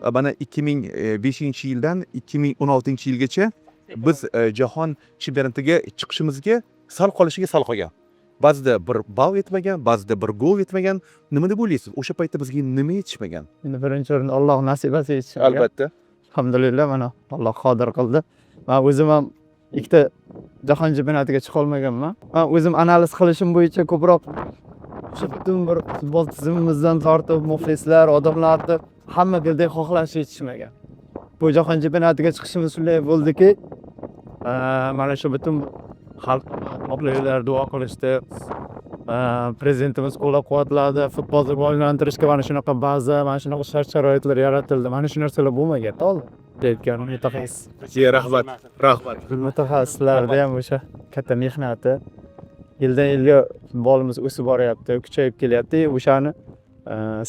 Mana, 2005 yildan 2016 yilgacha biz jahon chempionatiga chiqishimizga sal qolishiga sal qolgan. Ba'zida bir ball yetmagan, ba'zida bir gol yetmagan. Nima deb o'ylaysiz, o'sha paytda bizga nima yetishmagan? Endi birinchi o'rinda Alloh nasibasi yetishmagan. Alhamdulillah, mana Alloh qodir qildi. Man o'zim ham ikkita jahon chempionatiga chiqolmaganman. Man o'zim analiz qilishim bo'yicha ko'proq o'sha butun bir futbol tizimimizdan tortib muxlislar, odamlarni hamma birdek xohlashi yetishmagan. Bu jahon chempionatiga chiqishimiz shunday bo'ldiki, mana shu butun xalq to'playlar, duo qilishdi. Prezidentimiz qo'llab quvvatladi. Futbolni rivojlantirishga mana shunaqa baza, mana shunaqa shart sharoitlar yaratildi. Mana shu narsalar bo'lmagan oldin. Aytgan mutaxassis Rahmat, rahmat. mutaxassislarni ham o'sha katta mehnati. Yildan yilga futbolimiz o'sib boryapti, kuchayib kelyapti. O'shani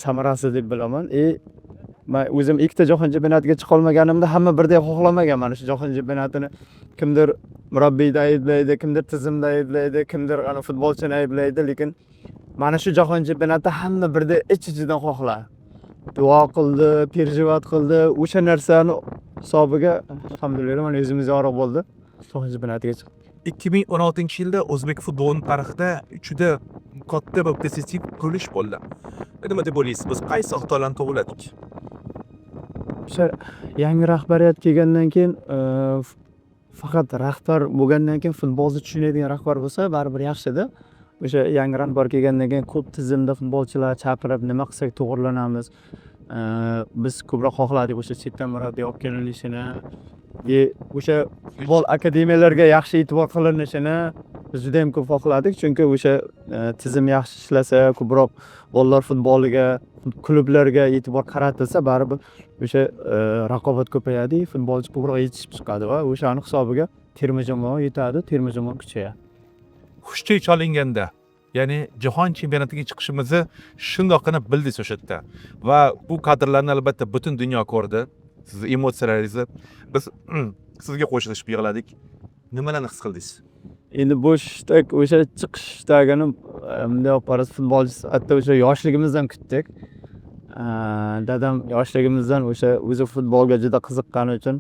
samarasi deb bilaman. И man o'zim ikkita jahon chempionatiga chiqolmaganimda hamma birdek xohlamagan mana shu jahon chempionatini. Kimdir murabbiyni ayblaydi, kimdir tizimni ayblaydi, kimdir ana futbolchini ayblaydi, lekin mana shu jahon chempionatida hamma birdek ich ichidan xohladi, duo qildi, переживать qildi. O'sha narsani hisobiga, alhamdulillah, mana yuzimiz yorug' bo'ldi, jahon chempionatiga chiqdik. 2016 yilda o'zbek futbolining tarixida juda katta va pozitiv burilish bo'ldi. Nima deb o'ylaysiz, biz qaysi xatolarni to'g'riladik? O'sha yangi rahbariyat kelgandan keyin, faqat rahbar bo'lgandan keyin, futbolni tushunadigan rahbar bo'lsa, baribir yaxshida. O'sha yangi rahbar kelgandan keyin ko'p tizimda futbolchilar chaqirib, nima qilsak to'g'irlanamiz. Biz ko'proq xohladik o'sha chetdan murabbiy olib kelinishini и o'sha futbol akademiyalarga yaxshi e'tibor qilinishini biz judayam ko'p xohladik, chunki o'sha tizim yaxshi ishlasa, ko'proq bolalar futboliga, klublarga e'tibor qaratilsa, baribir o'sha raqobat ko'payadi, futbolchi ko'proq yetishib chiqadi va o'shani hisobiga terma jamoa yetadi, terma jamoa kuchayadi. Hushtak chalinganda, ya'ni jahon chempionatiga chiqishimizni shundoqqina bildingiz o'sha yerda va bu kadrlarni albatta butun dunyo ko'rdi, sizni emotsiyalaringizni. Biz sizga qo'shilishib yig'ladik. Nimalarni his qildingiz? Endi bo'shda o'sha chiqishdagini bunday olib qarasa, futbolchi sifatida o'sha yoshligimizdan kutdik. Dadam yoshligimizdan o'sha o'zi futbolga juda qiziqqani uchun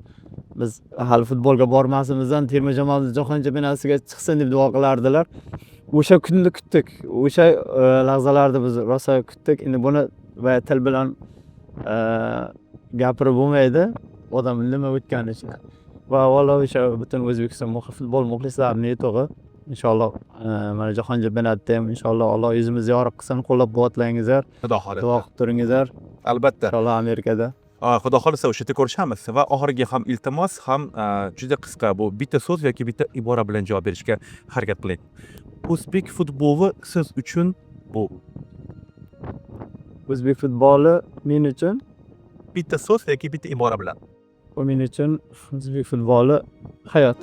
biz hali futbolga bormasimizdan terma jamoamiz jahon chempionatiga chiqsin deb duo qilardilar. O'sha kunni kutdik, o'sha lahzalarni biz rosa kutdik. Endi buni boya til bilan gapirib bo'lmaydi odam nima o'tgani ichidan. Va avvalo o'sha butun O'zbekiston futbol muxlislarini yutug'i. Inshaalloh, mana jahon chempionatida ham, inshaalloh, Alloh yuzimizni yorug' qilsin, qo'llab quvvatlangizlar, Xudo xohlasa. Duo qilib turingizlar. Albatta. Inshaalloh, Amerikada. Xudo xohlasa, o'sha yerda ko'rishamiz. Va oxirgi ham iltimos ham, juda qisqa, bu bitta so'z yoki bitta ibora bilan javob berishga harakat qiling. O'zbek futboli siz uchun bu? O'zbek futboli men uchun Bitta so'z yoki bitta ibora bilan. Bu men uchun o'zbek futboli hayot.